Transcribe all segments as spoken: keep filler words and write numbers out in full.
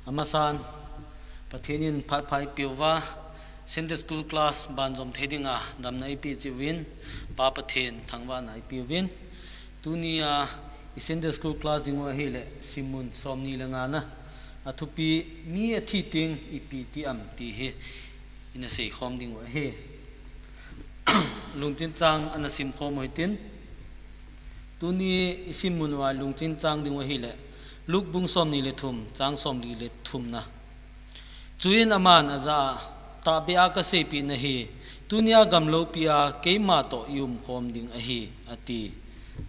Amasan, Pathen in phat pha eipeuva, Sunday School class banjom thei dinga damna eipeh cheh uvin, Pa Pathen thangvahna eipeh uvin. Tunia i Sunday School class dingu ahile, simmun somni le ngana, athupi mi athi teng ipi ti ham ti hi ina seikhom dingu ahi. Lungchin chang ana simkhom u hitin. Tuni i simmun uva lungchin chang dingu ahile, Luke bung somni le thum, chang somli le thumna. Chuin aman ajah a, tahbeh a kaseipeh nahi, tunia gamlopi a keima toh i umkhom ding ahi, ati.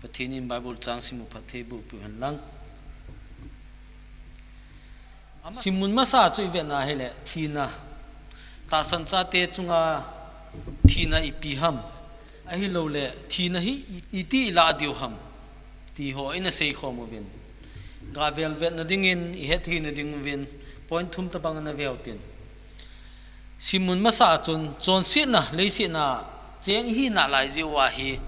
Pathen in Bible chang simu phatthei boh peh u hen lang. Simmun masa chu i vet na ahile, thina. Tahsan chate chunga thina ipi ham, ahilouleh thina hi i, iti i lah diu ham, ti ho ina seikhom uvin. Gavel vetna dingin, i hetthei na dinguvin, point thum tabang ana ve utin. Simmun masa a chun, chonsetna, leiset a cheng ihi nalai jeh uva hi,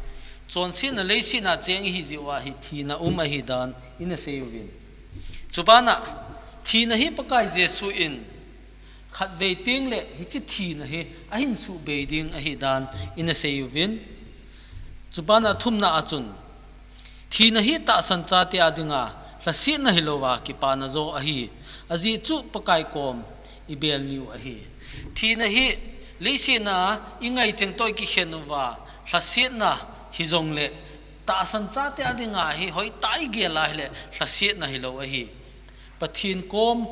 chonsetna, leiset a cheng ihi jeh uva hi, thina um ahi dan ina sei uvin. Chubana, thina hi Pakai Jesu in khatvei teng le hiche thina hi ahin suhbei ding ahi dan ina sei uvin. Chubana thumna a chun, thina hi tahsan chate a dinga lhasetna hilouva kipana jo ahi. Ajeh chu Pakai kom i bel niu ahi. Thina hi leiset a i ngaicheng toh i kikhen uva lhasetna hijongle, tahsan chate a dinga hi hoitah i gel a ahile lhasetna hilou ahi. Pathen kom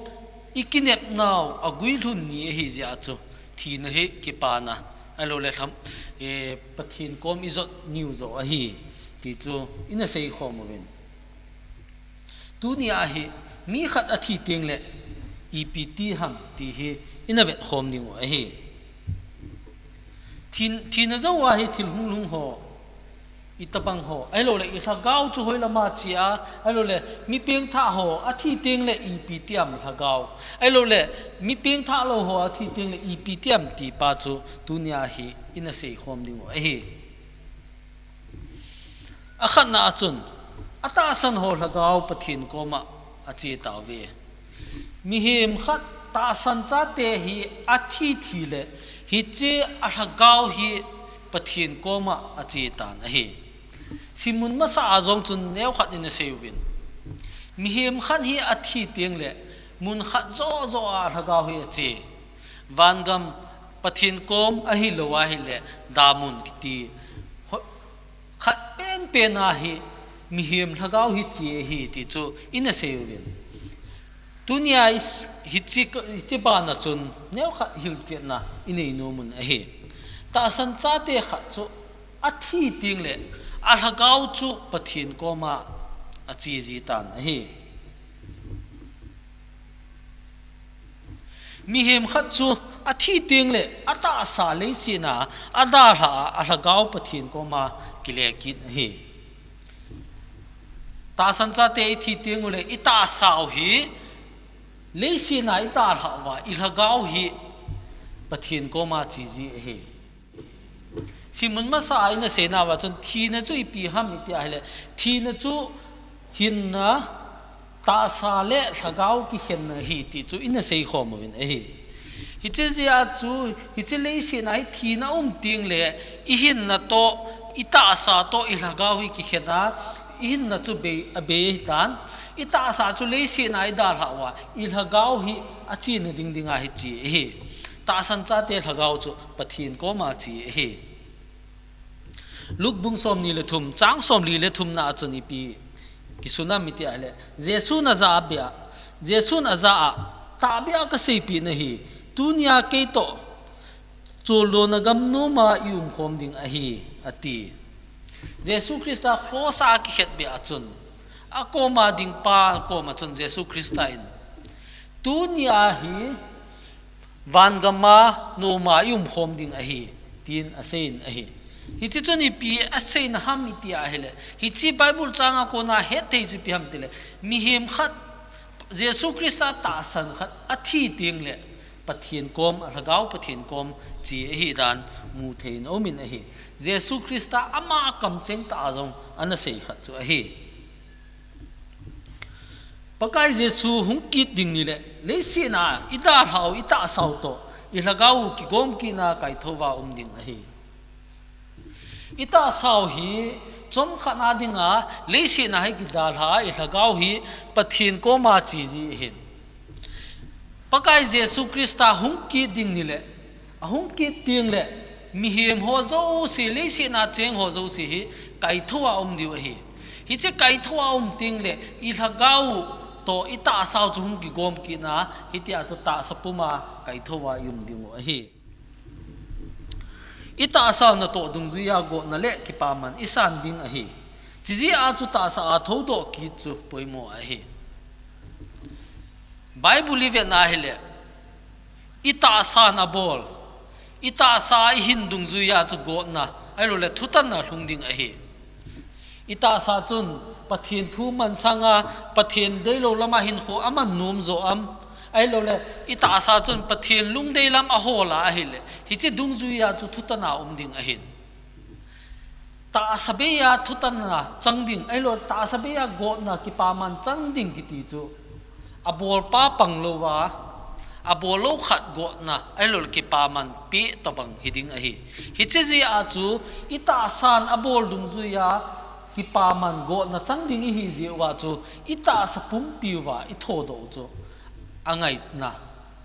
i kinepnau a guilhun ni ahi jeh a chu thina hi kipana, ahilouleh lham, eh, Pathen kom i jot niu jo ahi, ti chu ina seikhom uvin. Tunia hi mi khat athi teng le ipi ti ham ti hi ina vetkhom dingu ahi. Thin, thina jou a hi thil hunglhung ho, i tabang ho, ahilouleh i lhagao chu hoilama che a, ahilouleh mi pengthah ho athi teng le ipi ti ham lhagao, ahilouleh mi pengthah lou ho athi teng le ipi ti ham ti pa chu tunia hi ina seikhom dingu ahi. Akhatna a chun, atahsan ho lhagao Pathen koma ache tauve. Mihem khat tahsan chate hi athi thi le, hiche a lhagao hi Pathen koma ache tan ahi. Simmun masa a jong chun neokhat ina sei uvin. Mihem khat hi athi teng le, mun khat joh joh a lhagao hi ache. Vangam Pathen kom ahilou ahile, damun kiti ho-, khat penpen a hi mihem lhagao hi che ahi ti chu ina sei uvin. Tunia i s-, hiche, hiche bana chun neokhat hilchetna i nei nom un ahi. Tahsan chate khat chu athi teng le a lhagao chu Pathen koma ache ji tan ahi. Mihem khat chu athi teng le atahsa leiset a adalhah a, a lhagao Pathen koma kile kit ahi. Tahsan chate i thi teng ule i tahsau hi leiset a i dalhah uva, i lhagao hi Pathen koma che ji ahi. Simmun masa a ina seina uva chun thina chu ipi ham iti ahile, thina chu hinna, tahsa le lhagao kikhenna ahi ti chu ina seikhom uvin ahi. Hiche jeh a chu, hiche leiset a hi thina um teng le, i hinna toh, i tahsa toh, i lhagao hi kikhen a, i hinna chu bei, abei ahi tan, i tahsa chu leiset a i dalhah uva, i lhagao hi achena ding dinga hi che ahi. Tahsan chate lhagao chu Pathen koma che ahi. Luke bung somni le thum, chang somli le thumna a chun ipi kisun ham iti ahile, Jesun ajah a beh a, Jesun ajah a, tahbeh a kaseipeh nahi, tunia kei toh, choldona gam noma i umkhom ding ahi, ati. Jesu Christa cross a akikhet beh a chun, akoma ding pa koma chun Jesu Christa in, tunia hi, vangam a noma i umkhom ding ahi, tin aseiyin ahi. Hiti chun ipi aseina ham iti ahile, hiche Bible chang a kona hetthei chu ipi ham itile, mihem khat, Jesu Christa tahsan khat athi teng le, Pathen kom, a lhagao Pathen kom che ahi dan mu thei in aumin ahi. Jesu Christa ama kamcheng tah a jong ana sei khat chu ahi. Pakai Jesu hung kit ding ni le, Leiset a i dalhau, i tahsau toh i lhagao u kigom kitna kaithou a um ding ahi. I tahsau hi chomkhat a dinga leiset a hi kidalha a, i lhagao hi Pathen koma che ji ahin. Pakai Jesu Christa hung kit ding ni le, ahung kit teng le, mihem ho jouse, leiset a cheng ho jouse hi kaithou a um diu ahi. Hiche kaithou a um teng le, i lhagao u toh i tahsau chu hung kigom kitna, hitia chu tahsa puma kaithou a i um ding u ahi. I tahsa natoh dungjuia gotna le kipaman i san ding ahi. Chujeh a chu tahsa a thoudoh kit chu poimo ahi. Bible i vetna hile, i tahsan abol, i tahsa a i hin dungjuia chu gotna, ahilou le thutanna lhung ding ahi. I tahsa chun Pathen thu mansanga, Pathen deilou lama hinkho aman nom jo am, ahilou le i tahsa chun Pathen lungdei lam ahol a ahile, hiche dungjuia chu thutanna um ding ahin. Tahsa beia thutanna chang ding, ahilou tahsa beia gotna kipaman chang ding kiti chu, abolpa pang louva, abol lou khat gotna, ahilou kipaman peh tobang hiding ahi. Hiche jeh a chu, i tahsan abol dungjuia kipaman gotna chang ding ihi jeh uva chu, i tahsa pumpi uva i thoudoh u chu angaina,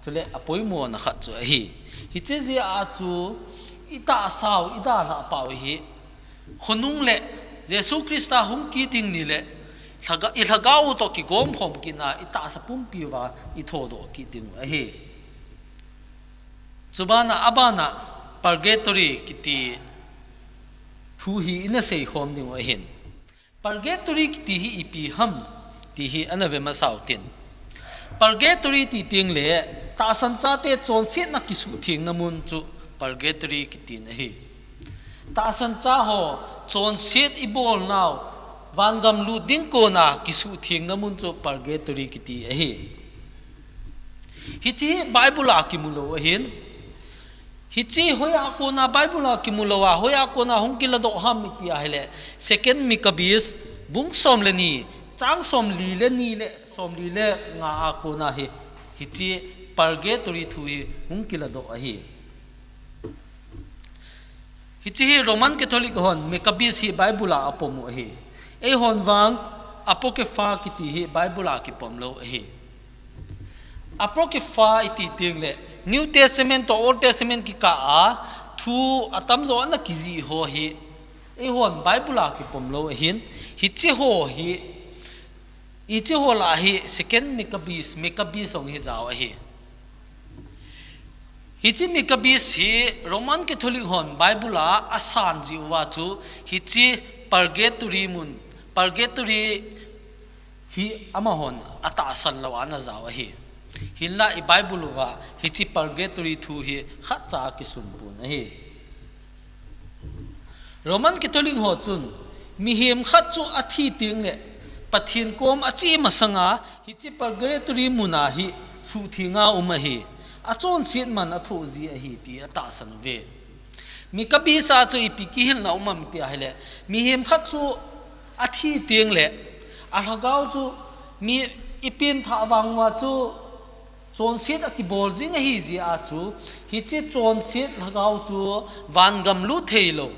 chule apoimona khat chu ahi. Hiche jeh a chu, i tahsau, i dalhah pau hi, khonung le Jesu Christa hung kit ding ni le, lhaga-, i lhagao u toh kigom khom kitna, i tahsa pumpi uva i thoudoh kit ding u ahi. Chubana, abana purgatory kiti thu hi i na seikhom ding u ahin. Purgatory kiti hi ipi ham, ti hi ana ve masau tin. Purgatory ti teng le, tahsan chate chonsetna kisuhthengna mun chu purgatory kitin ahi. Tahsan cha ho chonset i bolnau, vangam lut ding kona kisuhthengna mun chu purgatory kiti ahi. Hiche hi Bible a kimu lou ahin. Hiche hoiya kona Bible a kimu lou a, hoiya kona hung kiladoh ham iti ahile, Second Maccabees, bung som le ni, chang somli le ni le somli le nga a kona hi, hiche purgatory thu hi hung kiladoh ahi. Hiche hi Roman Catholic hon Maccabees hi Bible a apom u ahi. Eihon vang Apocrypha kiti hi Bible a kipom lou ahi. Apocrypha iti teng le New Testament toh Old Testament kikah a thu atamjo ana kijih ho hi eihon Bible a kipom lou ahin, hiche ho hi, hiche ho lah a hi Second Maccabees, Maccabees jong hi jao ahi. Hiche Maccabees hi Roman Catholic hon Bible a asan jeh uva chu hiche purgatory mun, purgatory hi amahon atahsan lou a ana jao ahi. Hinla i Bible uva hiche purgatory thu hi khatcha a kisun pon ahi. Roman Catholic ho chun mihem khat chu athi teng le Pathen kom ache masanga hiche purgatory mun a hi suhtheng a um ahi, achonset man athoh ji ahi ti atahsan uve. Maccabees a chu ipi kihilna um am ti ahile, mihem khat chu athi teng le alhagao chu mi i pengthah vang uva chu chonset akibol jing ahi jeh a chu, hiche chonset lhagao chu vangam lut thei lou.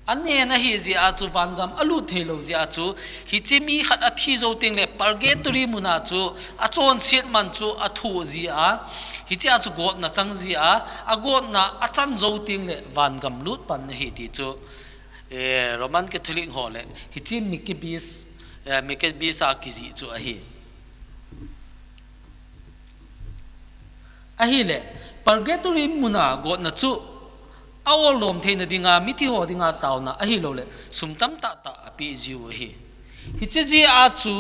Anen ahi jeh a chu vangam alut thei lou jeh a chu, hiche mi khat athi jou teng le purgatory mun a chu achonset man chu athoh jeh a, hiche a chu gotna chang jeh a, agotna achan jou teng le vangam lut pan ahi ti chu, eh, Roman Catholic ho le hiche Maccabees, eh, Maccabees a kijih chu ahi. Ahile, purgatory mun a gotna chu a-oldom theina dinga, mithi ho dinga taona ahilou le, sum tamtah tah apeh jiu ahi. Hiche jeh a chu,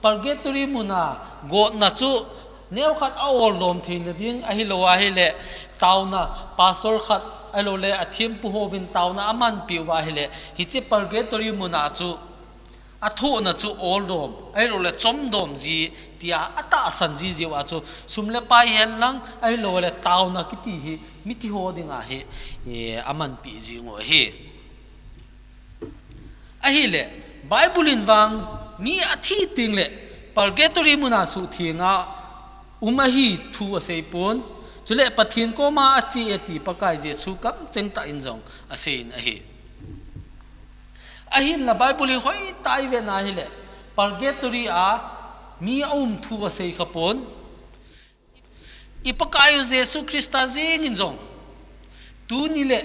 purgatory mun a gotna chu neokhat a-oldom theina ding ahilou ahile, taona pastor khat ahilou le, athempu hovin taona amanpeh uva ahile, hiche purgatory mun a chu athohna chu oldom, ahilou le chomdom ji, tia atahsan ji jeh uva chu sum le pai hen lang, ahilou le taona kiti hi mithi ho dinga hi, eh, amanpeh jing u ahi. Ahile, Bible in vang mi athi teng le purgatory mun a suhtheng a um ahi thu asei pon. Chule Pathen koma ache e ti Pakai Jesu kamcheng tah in jong asei in ahi. Ahinla Bible hi hoitah a ivet na hile purgatory a mi aum thu asei khapon. I Pakai u Jesu Christa jeng in jong tuni le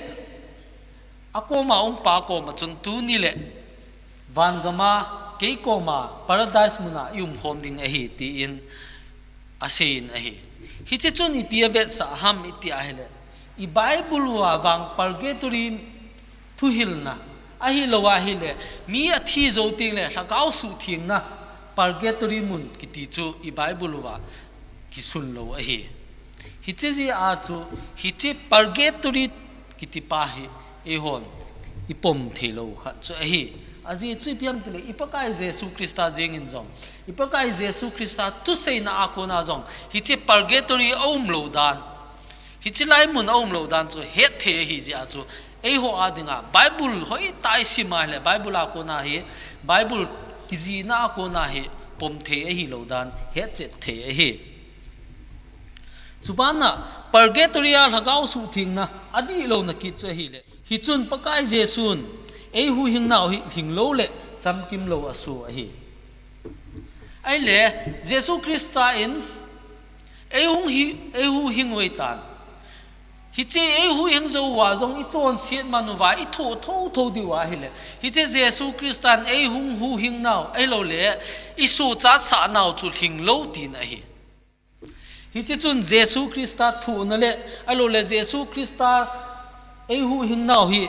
akoma um pa koma chun tuni le vangam a kei koma paradise muna i umkhom ding ahi, tin asei in ahi. Hiche chun ipi avetsah ham iti ahile, i Bible uva vang purgatory thuhilna ahilou ahile, mi athi jou teng le lhagao suhthengna purgatory mun kiti chu i Bible uva kisun lou ahi. Hiche jeh a chu, hiche purgatory kiti pa hi eihon ipom thei lou khat chu ahi. Ajeh chu ipi ham tile, i Pakai Jesu Christa jeng in jong, i Pakai Jesu Christa thuseina a kona jong hiche purgatory aum lou dan, hiche lai mun aum lou dan chu hetthei ahi jeh a chu, eiho a dinga Bible hoitah a isim a hile, Bible a kona hi, Bible kijihna a kona hi pom thei ahilou dan hetchet thei ahi. Chubana purgatory a lhagao suhthengna adihlouna kit chu ahile, hichun Pakai Jesun eihuhhing nau hi lhinglou le chamkim lou aso ahi. Ahile, Jesu Christa in eihung hi, eihuhhing u ahitan. Hiche eihuhhing jou uva jong ichonset man uva, ithoh thotho diu ahile, hiche Jesu Christa in eihung huhhing nau, ahiloule isohchatsah nau chu lhinglou tina ahi. Hiche chun Jesu Christa thohna le, ahiloule Jesu Christa eihuhhing nau hi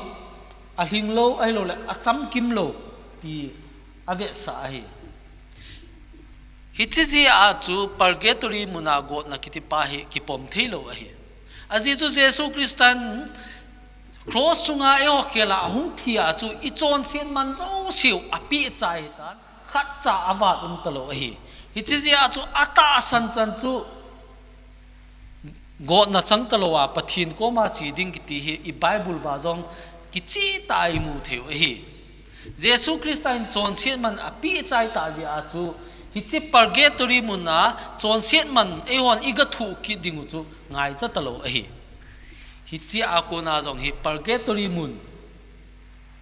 alhinglou, ahiloule achamkim lou ti avetsah ahi. Hiche jeh a chu purgatory muna gotna kiti pa hi kipom theilou ahi. Ajeh chu Jesu Christa in cross chunga eiho khel a ahung thi a chu ichonset man jouseu apehchai ahitan, khatcha avat um talou ahi. Hiche jeh a chu atahsan chan chu gotna chang talou a Pathen koma che ding kiti hi i Bible uva jong kichehtah a imu thei u ahi. Jesu Christa in chonset man apehchai tah jeh a chu hiche purgatory muna chonset man eihon iga thoh kit ding u chu ngaicha talou ahi. Hiche a kona jong hi purgatory mun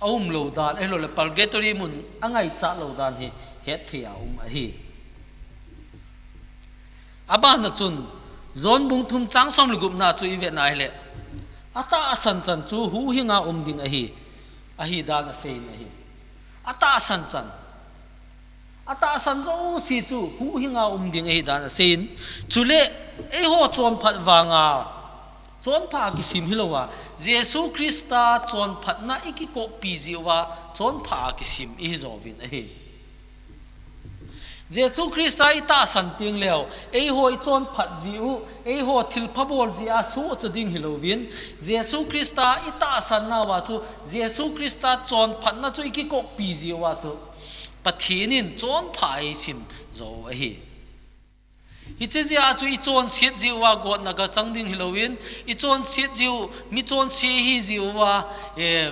aumlou dan, ahiloule purgatory mun angaichat lou dan hi hetthei a um ahi. Abana chun, John bung thum chang som le gupna chu ivet na hile, atahsan chan chu huhhing a um ding ahi, ahidan aseiyin ahi. Atahsan chan, atahsan jouse chu huhhing a um ding ahidan aseiyin. Chule, eiho chonphat vanga chonpha a kisim hilouva, Jesu Christa chonphatna ikikoppi jeh uva chonpha a kisim ihi jouvin ahi. Jesu Christa itahsan teng leu, eiho ichonphat jeh u, eiho thilpha bol jeh a sohcha ding hilouvin, Jesu Christa itahsan nauva chu, Jesu Christa chonphatna chu ikikoppi jeh uva chu, Pathen in chonpha eisim jou ahi. Hiche jeh a chu ichonset jeh uva gotna gachang ding hilouvin, ichonset jeh u, mi chonse ihi jeh uva, eh,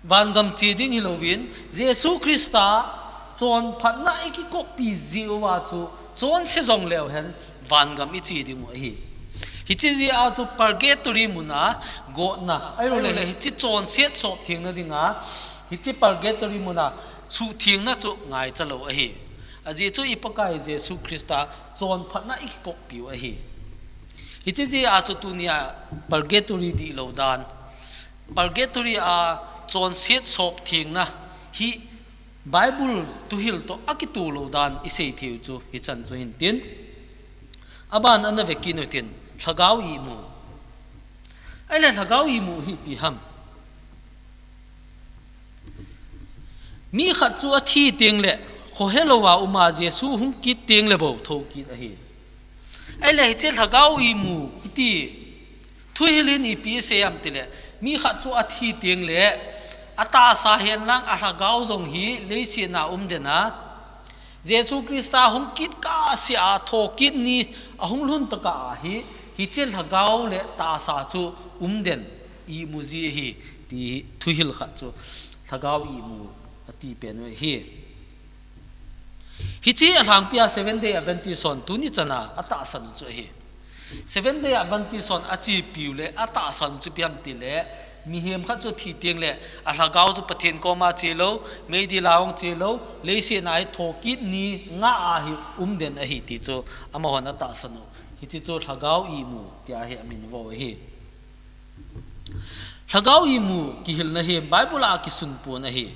vangam che ding hilouvin, Jesu Christa chonphatna ikikoppi jeh uva chu chonse jong leu hen vangam iche ding u ahi. Hiche jeh a chu purgatory muna gotna, ahiloule hiche chonset sop thengna dinga, hiche purgatory muna suhthengna chu ngaicha lou ahi. Ajeh chu i Pakai Jesu Christa chonphatna ikikoppiu ahi. Hiche jeh a chu tunia purgatory dihlou dan, purgatory a chonset sop thengna hi Bible thuhil toh akitoh lou dan isei theiu chu hichan chu hintin. Aban ana vekit utin, lhagao imu. Ahile lhagao imu hi ipi ham? Mi khat chu athi teng le, khohelouva uma Jesu hung kit teng le bou thou kit ahi. Ahile hiche lhagao imu kiti thuhil hin ipi asei ham tile, mi khat chu athi teng le, atahsa henlang alhagao jong hi leiset a um den a, Jesu Christa hung kit kahsea thokit ni ahung lhun tokah a hi, hiche lhagao le tahsa chu um den, imu ji ahi, ti thuhil khat chu lhagao imu ati pen u ahi. Hiche alhangpia Seventh Day Adventist hon tuni chana atahsan u chu ahi. Seventh Day Adventist hon achepiu le atahsan u chu ipi ham tile, mihem khat chu athi teng le alhagao chu Pathen koma chelou, meidil a hung chelou, leiset a hi thokit ni nga a hi umden ahi ti chu amahon atahsan u. Hiche chu lhagao imu tia hi amin vo ahi. Lhagao imu kihilna hi Bible a kisun pon ahi.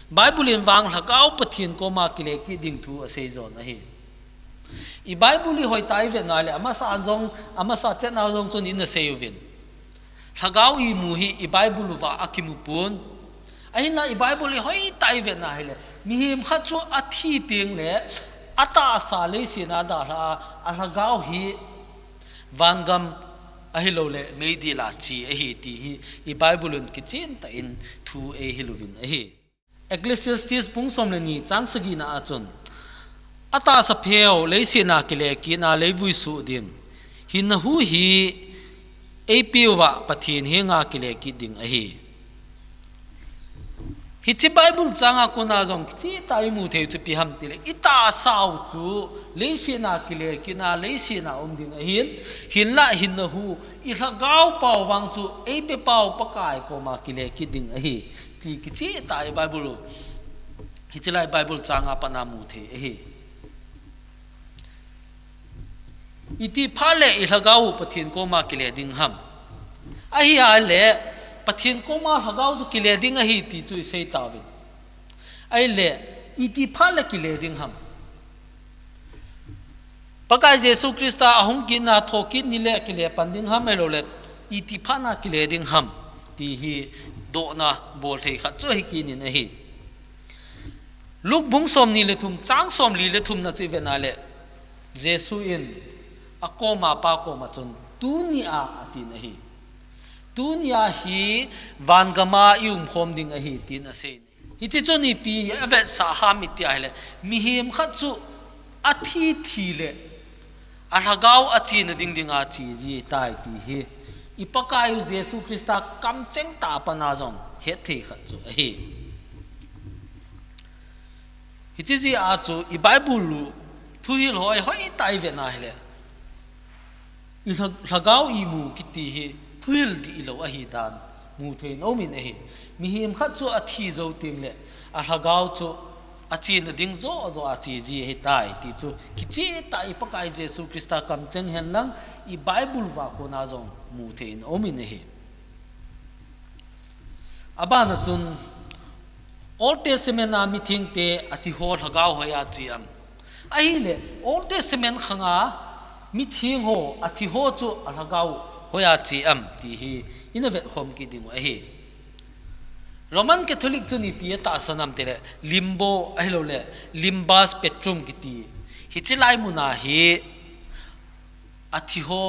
Bible in vang lhagao Pathen koma kile kit ding thu asei jon ahi. I Bible hi hoitah ivet na le, amasa jong, amasa chetna jong chun ina sei uvin. Lhagao imu hi i Bible uva akimu pon. Ahinla i Bible hi hoitah ivet na hile, mihem khat chu athi teng le, atahsa leiset a dalha a, alhagao hi vangam ahilou le meidil a che ahi ti hi i Bible un kichen tah in thu eihil uvin ahi. Ecclesiastes bung som le ni chang sagi na a chun, atahsa pheu leiset a kile kit a leivui suh ding, hinna hu hi eipeuva Pathen henga kile kit ding ahi. Hiche Bible changa kona jong kichen tah imu thei chu ipi ham tile, i tahsa u chu leiset a kile kit a, leiset a um ding ahin, hinla hinna hu, i lhagao pau vang chu eipe pau Pakai koma kile kit ding ahi. Ti kichen tah i Bible u, hiche lai Bible changa pat a mu thei ahi. Iti phat le i lhagao u Pathen koma kile ding ham? Ahile, Pathen koma lhagao chu kile ding ahi ti chu isei tauvin. Ahile, iti phat le kile ding ham? Pakai Jesu Christa ahung kit na thokit ni le kile pan ding ham ahilou le, iti phat a kile ding ham? Ti hi dohna bol thei khat chu ahi kit in ahi. Luke bung som ni le thum chang som li le thum na chu ivet na le, Jesu in akoma pa koma chun, tuni a atin ahi. Tuni a hi vangam a i umkhom ding ahi tin asei. Hiche chun ipi avetsah ham iti ahile, mihem khat chu athi thi le, alhagao achena ding dinga che ji tai ti hi, i Pakai u Jesu Christa kamcheng tah a pat a jong het thei khat chu ahi. Hiche jeh a chu i Bible u thuhil hoi hoitah ivet na hile, i lha-, lhagao imu kiti hi thuhil dihlou ahi dan mu thei in aumin ahi. Mihem khat chu athi jou teng le, alhagao chu achena ding joh joh a che ji ahi tai ti chu kichen tah i Pakai Jesu Christa kamcheng hen lang, i Bible uva kona jong mu thei in aumin ahi. Abana chun, Old Testament a mithengte athi ho lhagao hoiya che am? Ahile, Old Testament khanga mitheng ho athi ho chu alhagao hoiya che am ti hi ina vetkhom kit ding u ahi. Roman Catholic chun ipi atahsan am tile, limbo ahilou le, limbus petrorum kiti. Hiche lai mun a hi athi ho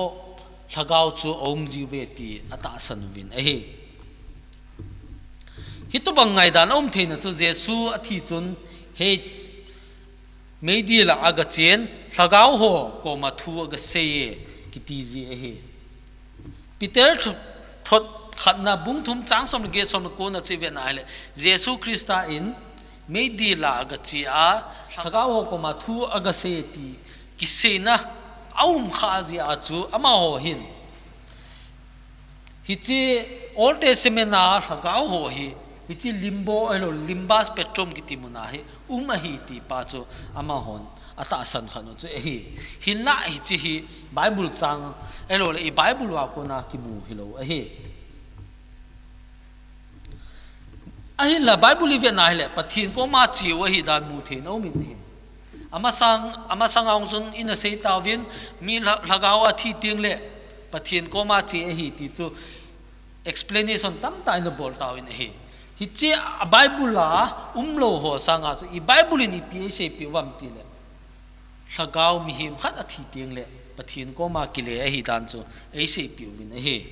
lhagao chu aum jiuve ti atahsan uvin ahi. Hitobang ngaidan aum theina chu Jesu athi chun, Hades, meidil a agachen, lhagao ho koma thu agasei e, kiti ji ahi. Peter tho-, thot khatna bung thum chang som le get som le ko na chu ivet na hile, Jesu Christa in meidil a agache a, lhagao ho koma thu agasei e ti kiseina aum kha jeh a chu amaho hin, hiche Old Testament a lhagao ho hi, hiche limbo ahilou, limbus petrorum kiti mun a hi um ahi ti pa chu amahon atahsan khat u chu ahi. Hinla hiche hi Bible chang ahilou le, i Bible uva kona kimu hilou ahi. Ahinla Bible ivet na hile, Pathen koma che u ahi dan mu thei in aumin ahi. Amasang, amasang a hung chun ina sei tauvin, mi lha-, lhagao athi teng le, Pathen koma che ahi ti chu explanation tamtah ina bol tauvin ahi. Hiche a Bible a umlou ho sanga chu i Bible in ipi eiseipeh uvam tile, lhagao mihem khat athi teng le Pathen koma kile ahi dan chu eiseipeh uvin ahi.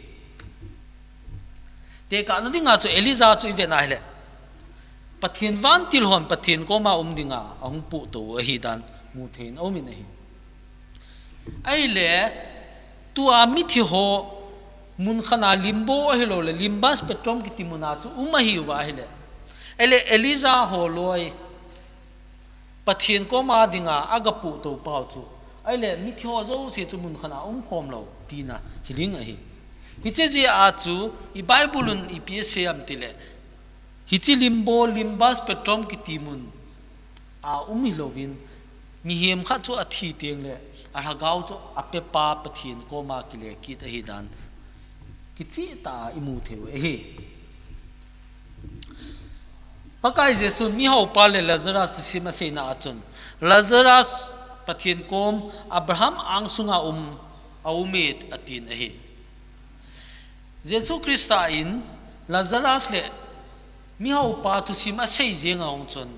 Tekahna dinga chu Elijah chu ivet na hile, Pathen vantil hon Pathen koma um dinga ahung pohtou ahi dan mu thei in aumin ahi. Ahile, tua mithi ho mun khat a limbo ahilou le, limbus petrorum kiti mun a chu um ahiuva ahile, ahile Elijah ho loi, Pathen koma dinga aga pohto pau chu, ahile mithi ho jouse chu mun khat a umkhom lou tina hiding ahi. Hiche jeh a chu i Bible un ipi asei em tile, hiche limbo, limbo spectrum kiti mun a um hilouvin, mihem khat chu athi tengle alhagao chu apepa Pathen koma kile kit ahi dan kicheh tah a imu thei u ahi. Pakai Jesu mihaopa le Lazarus thusim aseina a chun, Lazarus Pathen kom Abraham angsunga um, aume atin ahi. Jesu Christa in Lazarus le mihaopa thusim asei jeng a hung chun,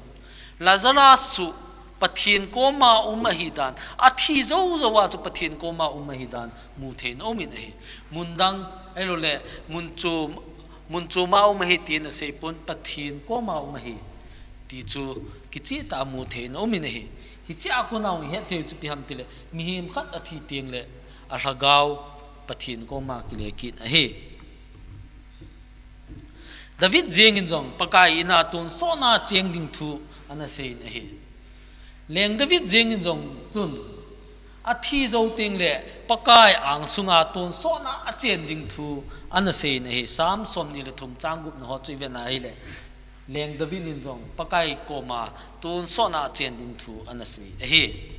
Lazarus chu Pathen koma um ahi dan, athi jou jou a chu Pathen koma um ahi dan mu thei in aumin ahi. Mun dang, ahilouleh mun chom, mun chom a um ahi tin asei pon, Pathen koma um ahi ti chu kicheh tah a mu thei in aumin ahi. Hiche a kona hung het thei u chu ipi ham tile, mihem khat athi tengle alhagao Pathen koma kile kit ahi. David jeng in jong Pakai in a tonsot na cheng ding thu ana sei in ahi. Leng David jeng in jong chun athi jou tengle Pakai angsunga tonsot na achen ding thu ana sei in ahi. Psalm somni le thum chang gupna ho chu iven ahile, Leng David in jong Pakai koma tonsot na achen ding thu ana sei ahi.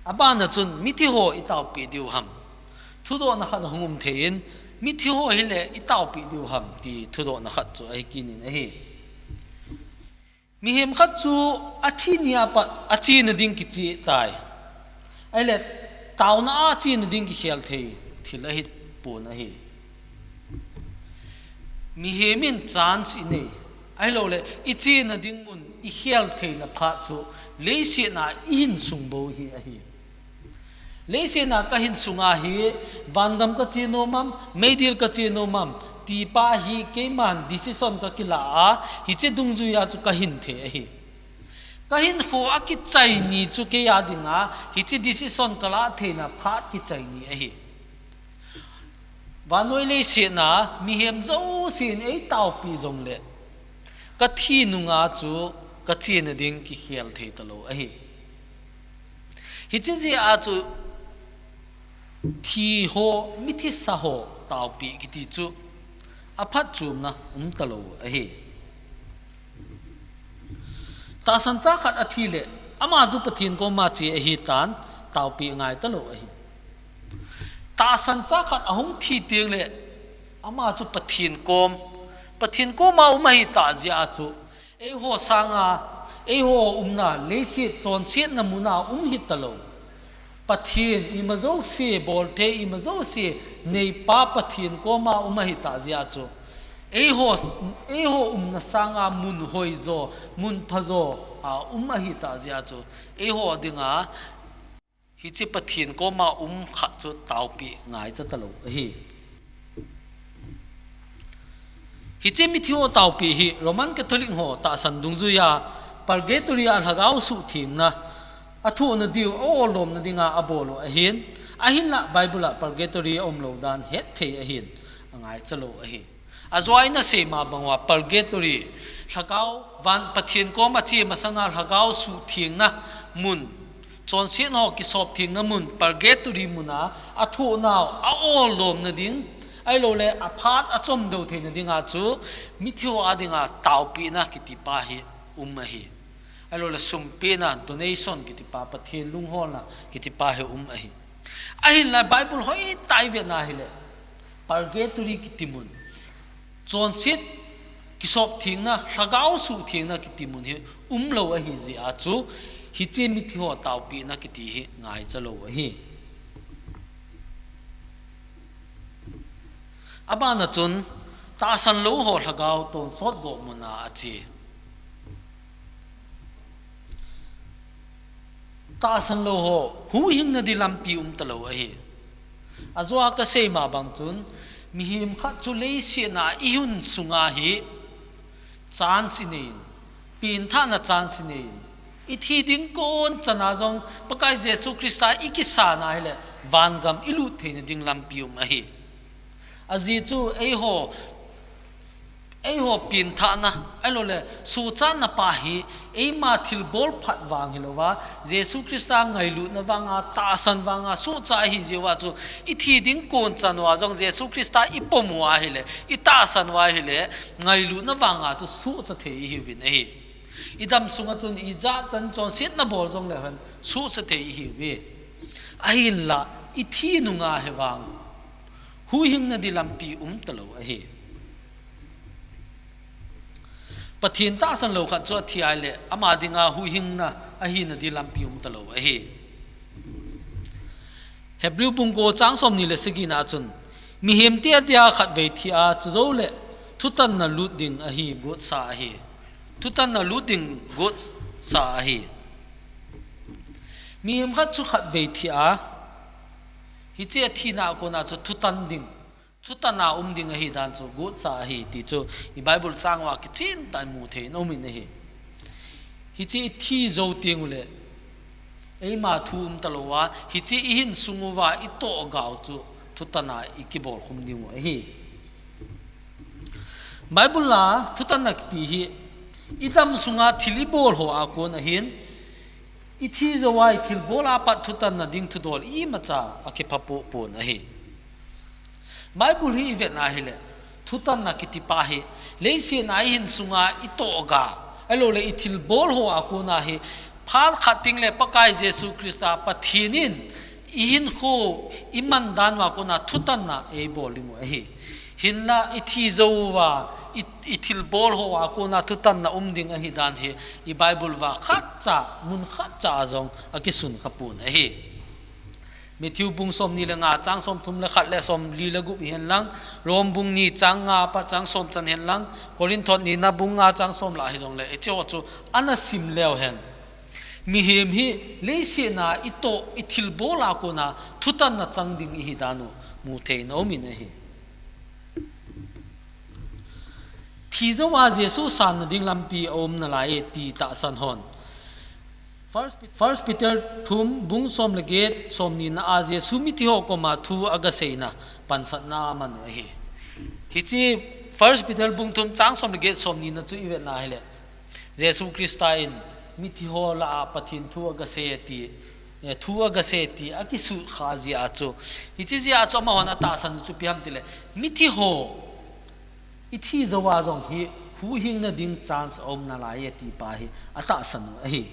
Abana chun mithi ho itaopeh diu ham? Thudohna khat ahung um thei in, mithi ho hile itaopeh diu ham ti thudohna khat chu ahi kit in ahi. Mihem khat chu athi ni a pat achena ding kicheh tai. Ahile, taona a chena ding kikhel thei thil ahi pon ahi. Mihem in chance inei, ahilouleh ichena ding mun ikhel theina phat chu leiset a ihin sung bou hi ahi. Leiset a kahin sunga hi, vangam kache nom am, meidil kache nom am, ti pa hi keiman decision kakila a, hiche dungjuia chu kahin thei ahi. Kahinkho akichai ni chu kei a dinga, hiche decision kala theina phat kichai ni ahi. Vannoi leiset a mihem jousen eitaopeh jongle, kathi nunga chu kachena ding kikhel thei talou ahi. Hiche jeh a chu thi ho, mithi sa ho taopeh kiti chu aphatchomna um talou ahi. Tahsan cha khat athi le, ama chu Pathen koma che ahitan, taopeh ngai talou ahi. Tahsan cha khat ahung thi tengle, ama chu Pathen kom, Pathen koma um ahitah jeh a chu, eiho sanga, eiho umna leiset chonsetna muna um hitalou, Pathen ima jouse bolthei, ima jouse neipa Pathen koma um ahitah jeh a chu, eiho, eiho umna sanga mun hoijo, mun phajo a um ahitah jeh a chu, eiho dinga hiche Pathen koma um khat chu taopeh ngaicha talou ahi. Hiche mithi ho taopeh hi Roman Catholic ho tahsan dungjuia purgatory a lhagao suhthengna, athohna diu, a-oldomna dinga abol u ahin, ahinla Bible a purgatory aumlou dan hetthei ahin, angaichalou ahi. Ajoa ina seima banguva purgatory, lhagao, van Pathen koma che masanga lhagao suhthengna mun, chonset ho kisop thengna mun, purgatory muna athohnau a-oldomna ding, ahiloule aphat achomdou theina dinga chu, mithiho a dinga taopehna kitipa hi um ahi. Ahiloule sumpehna, donation kitipa, Pathen lungholna kitipa hi um ahi. Ahinla Bible hoitah a ivetna hile, purgatory kitimun, chonset kisop thengna, lhagao suhthengna kitimun hi umlou ahijeh a chu, hiche mithiho taopehna kiti hi ngaichalou ahi. Abana chun, tahsan louho lhagao tonsot go muna ache. Tahsan louho huhhingna di lampi umtalou ahi. Ajoa kaseima bang chun, mihem khat chu leiset a ihung sunga hi chance ineiyin, pengthahna chance ineiyin, ithi ding konchan a jong Pakai Jesu Christa ikisan a hile, vangam ilut theina ding lampi um ahi. Ajeh chu eiho Eiho pengthahna, ahilouleh, suhchatna pa hi, eima thilbol phat vang hilouva, Jesu Christa ngailutna vanga, tahsan vanga, suhchat ahi jeh uva chu, ithi ding kon chan uva jong Jesu Christa ipom uva ahileh, itahsan uva ahileh, ngailutna vanga chu suhchat thei ihiuvin ahi. Idam sunga chun ijat chan chonsetna bol jongleh hen, suhchat thei ihiuve. Ahinlah, ithi nunga hi vang, huhhingna ding lampi umtalou ahi. Pathen tahsan lou khat chu athi ahileh, ama dinga huhhingna ahina ding lampi umtalou ahi. Hebrew bung ko chang somni le sagina chun, mihemte adia khatvei thi a, chujouleh thutanna lut ding ahi, gotsa ahi. Thutanna lut ding gotsa ahi. Mihem khat chu khatvei thi a, hiche athina a kona chu thutan ding, thutanna um ding ahi dan chu gotsa ahi ti chu i Bible chang uva kichen tah in mu thei in aumin ahi. Hiche ithi jou teng uleh, eima thu umtalou a, hiche ihinsung uva itoh gau chu thutanna ikibol khum ding u ahi. Bible a thutanna kiti hi, idam sunga thil ibol ho a kon ahin, ithi jou a ithilbol a pat thutanna ding thudol imacha akipha poupon ahi. Bible hi ivet na ahileh, thutanna kiti pa hi, leiset a ihinsunga itoh ga, ahilouleh ithilbol ho a kona hi, phat khat teng leh Pakai Jesu Christa Pathen in, ihinkho, iman dan uva kona thutanna eibol ding u ahi. Hinlah ithi jou uva, i, ithilbol ho a kona thutanna um ding ahi dan hi, i Bible uva khatcha, mun khatcha a jong akisun khapon ahi. Matthew bung somni le nga chang somthum le khat le somli le gup hihen lang, Rom bung ni chang nga apat chang som chan hihen lang, Korinth nina bung nga chang som lah hijongleh, hiche ho chu ana sim leu hen. Mihem hi leiset a itoh, ithilbol a kona thutanna chang ding ihi dan u mu thei in aumin ahi. Thi jou a Jesu sanna ding lampi aum nalai e ti tahsan hon. First, First Peter thum bung som le get, somnina a Jesu mithi ho koma thu agaseina pansatna aman u ahi. Hiche First Peter bung thum chang som le get, somnina chu ivet na ahileh, Jesu Christa in mithi ho lah a Pathen thu agasei ti, eh, thu agasei ti akisukha jeh a chu, hiche jeh a chu amahon atahsan u chu ipi ham tileh, mithi ho ithi jou a jong hi huhhingna ding chance aum nalai e ti pa hi atahsan u ahi.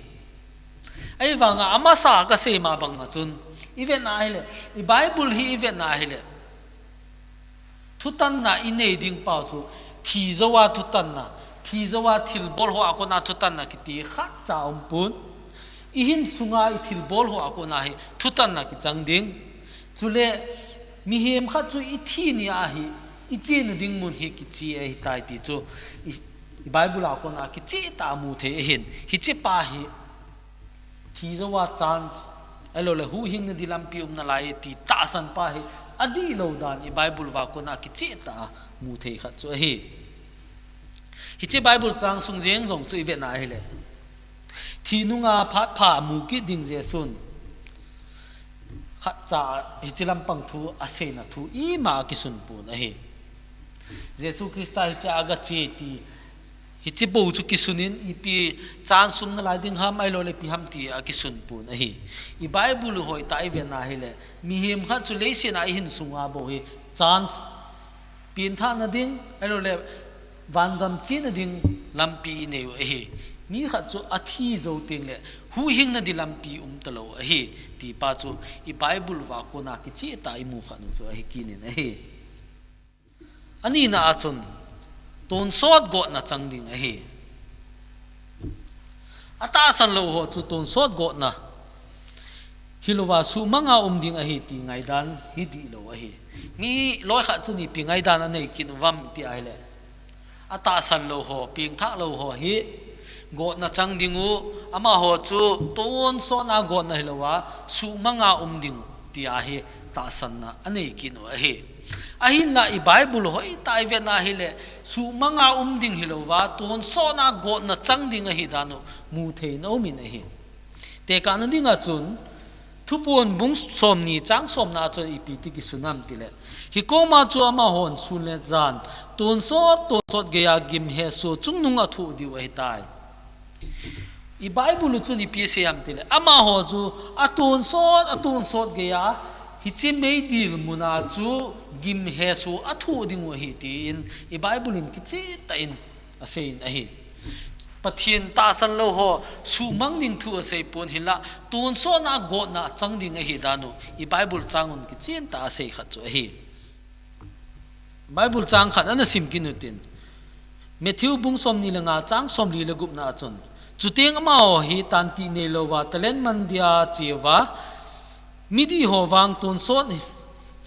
Ahivanga amasa agasei ma banga chun, ivet na ahileh, i Bible hi ivet na ahileh, thutanna inei ding pau chu, thi jou a thutanna, thi jou a thilbol ho a kona thutanna kiti khatcha aumpon. Ihinsunga ithilbol ho a kona hi thutanna kichang ding. Chuleh, mihem khat chu ithi ni a hi, ichena ding mun hi kiche ahitai ti chu, i, i Bible a kona kichehtah a mu thei ahin, hiche pa hi, thi jou a chance, ahilouleh huhhingna ding lampi um nalai e ti tahsan pa hi, adihlou dan i Bible uva kona kichehtah a mu thei khat chu ahi. Hiche Bible chang sung jeng jong chu ivet na ahileh, thi nunga phat pha mu kit ding Jesun, khatcha hiche lampang thu aseina thu ima akisun pon ahi. Jesu Christa hiche agache ti, hiche bou chu kisunin ipi chance um nalai ding ham ahilouleh ipi ham ti akisun pon ahi. I Bible u hoitah a ivet na ahileh, mihem khat chu leiset a ihinsunga bou hi chance, pengthahna ding, ahilouleh vangam chena ding lampi inei u ahi. Mi khat chu athi jou teng leh huhhingna ding lampi umtalou ahi, ti pa chu i Bible uva kona kichehtah a imu khat u chu ahi kit in ahi. Anina a chun, tonsot gotna chang ding ahi. Atahsan lou ho chu tonsot gotna hilouva suhmanga um ding ahi ti ngaidan hi dihlou ahi. Mi loikhat chun ipi ngaidan anei kit uvam ti ahileh, atahsan lou ho, pengthah lou ho hi gotna chang ding u, amaho chu tonsot a gotna hilouva suhmanga um ding u ti ahi. Tahsanna anei kit u ahi. Ahinlah i Bible hoitah a ivet na ahileh, suhmanga um ding hilouva, tonsot a gotna chang ding ahi dan u mu thei in aumin ahi. Tekahna dinga chun, Thuphon bung somni chang somna chun ipi ti kisunam tile, hikoma chu amahon sun le jan tonsot tonsot geiya gimheso chungnung athoh diu ahitai. I Bible u chun ipi asei ham tile, amaho chu atonsot atonsot geiya hiche meidil muna chu gimheso athoh diu ahi, tin i Bible in kicheh tah in asei in ahi. Pathen tahsan lou ho suhmang ding thu asei pon, hinlah tonsotna gotna achang ding ahi dan u i Bible chang un kicheh tah a asei khat chu ahi. Bible chang khat ana sim kit utin, Matthew bung somni le nga chang somli le gupna a chun, chuteng amaho hi tantih neilouva talent man dia cheuva midih ho vang tonsot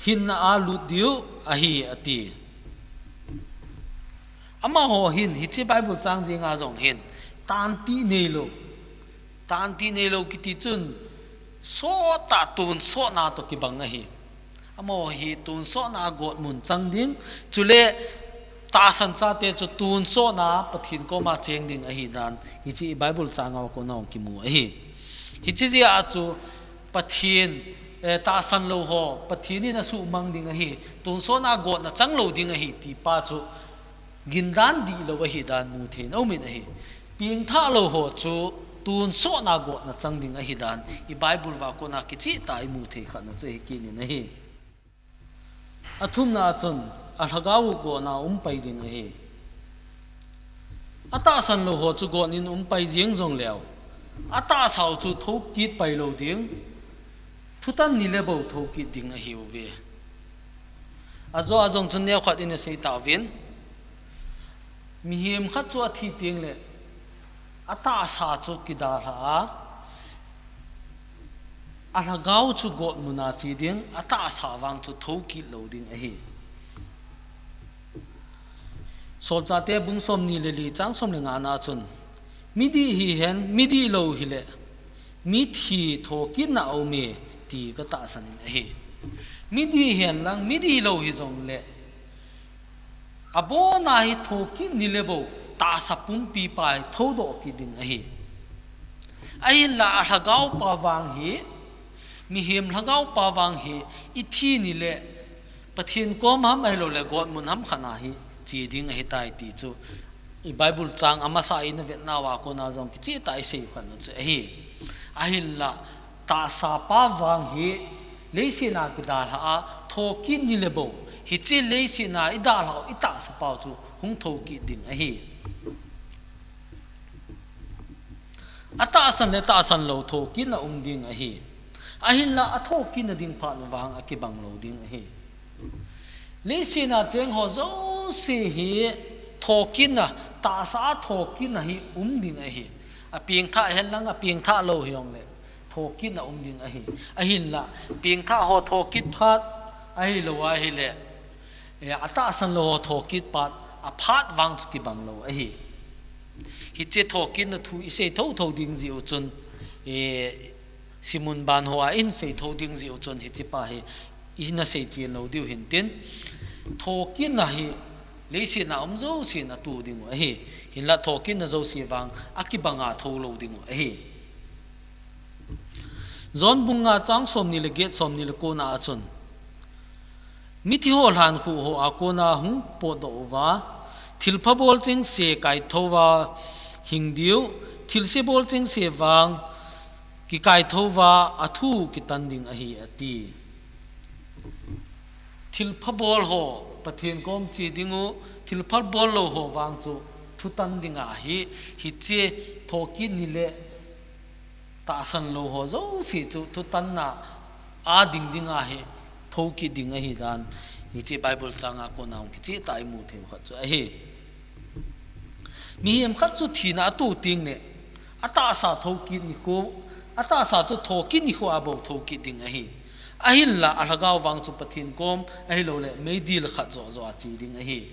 hinna a lut diu ahi, ati. Amaho hin, hiche Bible chang jenga jong hin, tantih neilou, tantih neilou kiti chun sot tah tonsotna toh kibang ahi. Amaho hi tonsotna gotmun chang ding, chule tahsan chate chu tonsotna Pathen koma cheng ding ahi dan hiche i Bible chang a kona hung kimu ahi. Hiche jeh a chu Pathen, eh, tahsan lou ho Pathen in asuhmang ding ahi, tonsotna gotna chang lou ding ahi ti pa chu gindan dihlou ahi dan mu thei in aumin ahi. Pengthah lou ho chu tonsotna gotna chang ding ahi dan i Bible va kona kicheh tah a imu thei khatna chu ahi kit in ahi. Athumna a chun alhagao u gotna um pai ding ahi. Atahsan lou ho chu got in um pai jeng jongleu, atahsa u chu thokit pai lou ding, thutan ni le bou thokit ding ahiuve. Ajo a jong chun neokhat in asei tauvin, mihem khat chu athi teng le atahsa chu kidalha a, alhagao chu gotmun a che ding, atahsa vang chu thokit lou ding ahi. Solchahte bung somni le li chang som le nga na chun, midih hihen, midih lou hile, mithi thokitna aume ti katahsan in ahi. Midih hen lang, midih lou hijongle, abona hi thokit ni le bou tahsa pumpi pa hi thoudoh kit ding ahi. Ahinla alhagao pa vang hi, mihem lhagao pa vang hi, ithi ni le Pathen kom ham ahilouleh gotmun ham khat a hi che ding ahitai ti chu i Bible chang amasa in avetnauva kona jong kicheh tah a isei u khatna chu ahi. Ahinla tahsa pa vang hi leiset a kidalha a, thokit ni le bou, hiche leiset a idalhau itahsa pau chu hung thokit ding ahi. Atahsan le tahsan lou thokitna um ding ahi. Ahinla athokitna ding phat vang akibang lou ding ahi. Leiset a cheng ho jouse hi thokitna, tahsa a thokitna hi um ding ahi. Apengthah hen lang, apengthah lou hijongle thokitna um ding ahi. Ahinla pengthah ho thokit phat ahilou ahile, eh, atahsan lou ho thokit phat, aphat vang chu kibang lou ahi. Hiche thokitna thu isei thotho ding jeh u chun, eh, simun ban hoa in sei tho ding jeh u chun hiche pa hi ina sei chen lou diu hintin, thokitna hi leiset a um jousen atoh ding u ahi. Hinla thokitna jouse vang akibang a thou lou ding u ahi. John bung nga chang somni le get, somni le ko na a chun, mithi ho lhankhuh ho a kona hung potdoh uva, thilpha bol chengse kaithouva hing diu, thilse bol chengse vang kikaithouva athu kitan ding ahi, ati. Thilpha bol ho Pathen kom che ding u, thilpha bol lou ho vang chu thutan ding ahi. Hiche thokit ni le tahsan lou ho jouse chu thutanna a ding ding ahi, thokit ding ahi dan hiche Bible chang a kona hung kicheh tah a imu thei u khat chu ahi. Mihem khat chu thina atoh teng le atahsa thokit nikho, atahsa chu thokit nikho a bou thokit ding ahi. Ahinla alhagao vang chu Pathen kom ahilouleh meidil khat joh joh a che ding ahi.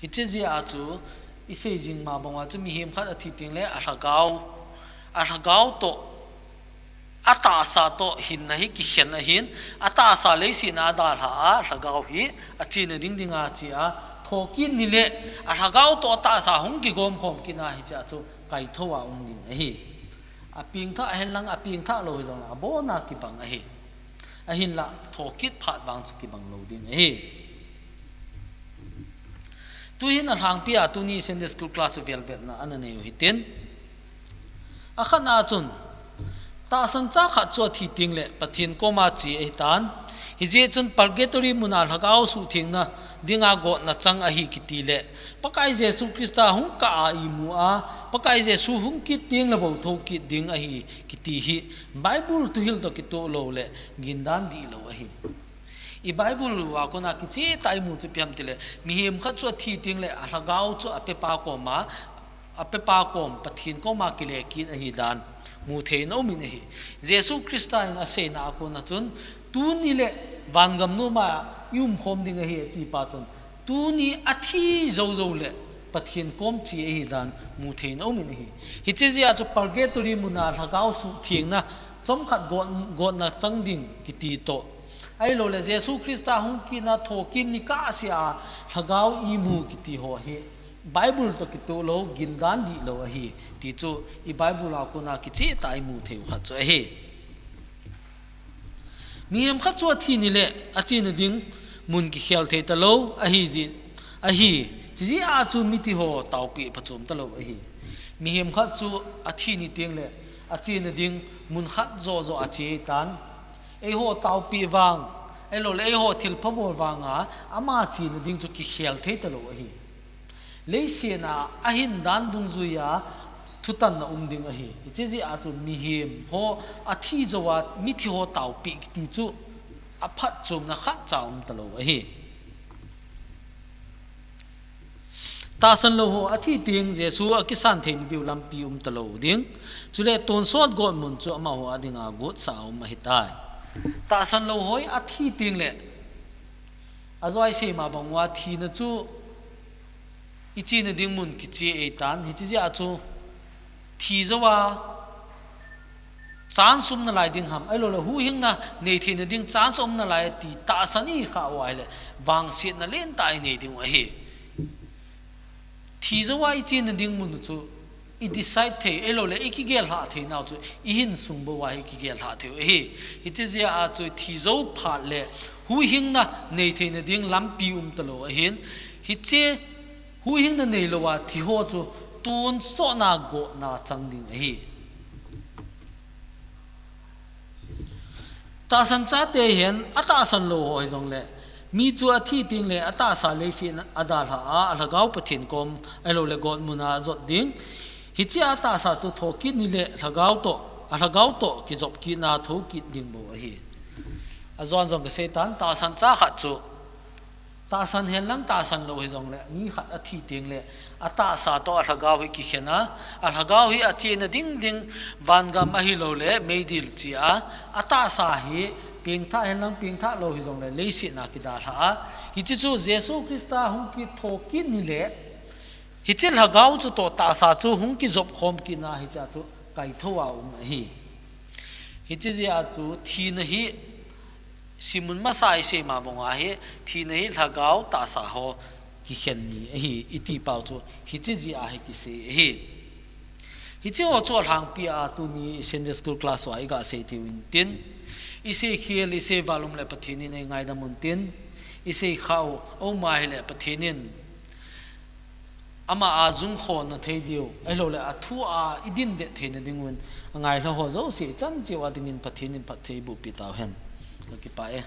Hiche jeh a chu isei jing ma bang uva chu mihem khat athi teng le alhagao, alhagao toh atahsa toh hinna hi kikhen ahin, atahsa leiset a adalha a, alhagao hi achena ding ding a che a, thokit ni le alhagao toh atahsa hung kigom khom kit a hiche a chu kaithou a um ding ahi. Apengthah henlang, apengthah lou hijongle abona kibang ahi. Ahinla thokit phat vang chu kibang lou ding ahi. Tuhin alhangpia tuni Sunday school class velvetna ana nei u hitin. Akhatna chun, tahsan cha khat chu athi tengle Pathen koma che ahitan. Hijeh chun purgatory muna lhagao suhthengna dinga gotna chang ahi kiti le, Pakai Jesu Christa hung kah a imu a, Pakai Jesu hung kit tengle bou thokit ding ahi kiti hi Bible thuhil toh kitoh lou le gindan dihlou ahi. I Bible a kona kichehtah a imu chu ipi ham tile, mihem khat chu athi tengle alhagao chu apepa koma, apepa kom Pathen koma kile kit ahidan muthei in aumin ahi. Jesu Christa in aseina a kona chun, tuni le vangam noma iumkhom ding ahi atipa chun, tuni athi joujou le Pathen kom che ahidan muthei in aumin ahi. Hiche jeh a chu purgatory muna lhagao suhthengna chomkhat got, gotna chang ding kiti toh, ahiloule Jesu Christa hung kitna thokit nikah sea lhagao imu kiti ho hi Bible toh kitoh lou, gindan dihlou ahi ti chu i Bible a kona kichehtah a imu theiu khat chu ahi. Mihem khat chu athi nile achena ding mun kikhel thei talou ahi jeh, ahi, chujeh a chu mitiho taopi phachom talou ahi. Mihem khat chu athi ni tengle achena ding mun khat joh joh a che tan. Eiho taopi vang, ahiloule eiho thilpha bol vanga ama chena ding chu kikhel thei talou ahi. Leiset a ahin dan dungjuia thutanna um ding ahi. Hiche jeh a chu mihem ho athi jouva mithi ho taopi kiti chu aphatchomna khatcha um talou ahi. Tahsan lou ho athi teng Jesu akisan theina diu lampi um talou ding. Chule tonsot gotmun chu amaho a dinga gotsah a um ahitai. Tahsan lou ho athi tengle, ajoa isei ma banguva thina chu ichena ding mun kiche ahitan, hiche jeh a chu thi jouva chance um nalai ding ham, ahiloule huhhingna nei theina ding chance um nalai ti tahsan ikhah uva ahile, vangsetna lentah inei dingu ahi. Thi jouva ichena ding mun chu i decide thei, ahiloule ikigel lhah theinau chu ihinsung bouva hi kigel lhah theiu ahi. Hiche jeh a chu thi jou phat le huhhingna nei theina ding lampi um talou ahin, hiche huhhingna neilouva thiho chu tonsotna gotna chang ding ahi. Tahsan chate hin atahsan lou ho hijongle, mi chu athi tengle atahsa leiset a adalhah a, alhagao Pathen kom ahiloule gotmuna ajot ding. Hichea atahsa chu thokit nile lhagao toh, alhagao toh kijop kitna thokit ding bou ahi. Ajon jong kaseitan, tahsan cha khat chu tahsan henlang tahsan lou hijongle, mi khat athi tengle atahsa toh alhagao hi kikhen a, alhagao hi achena ding ding vangam ahiloule meidil che a, atahsa hi pengthah henlang pengthah lou hijongle leiset a kidalhah a. Hiche chu Jesu Christa hung kit thokit nile, hiche lhagao chutoh tahsa chu hung kijop khom kitna hichea chu kaithou a um ahi. Hiche jeh a chu thina hi, simun masa isei ma banguva hi, thina hi lhagao tahsa ho kikhen ni ahi, itipau chu hiche jeh a hi kisei ahi. Hicheho chu alhangpia tuni Sunday school class uva iga sei theiu hintin, isei khel, isei val um le Pathen in eingaidam untin, isei khah u aum ahile Pathen in ama a jungkhona thei diu, ahiloule athua idindet theina dingun angailha ho jouse ichan cheh uva dingin Pathen in phatthei eibohpi tauhen. Kakipah e.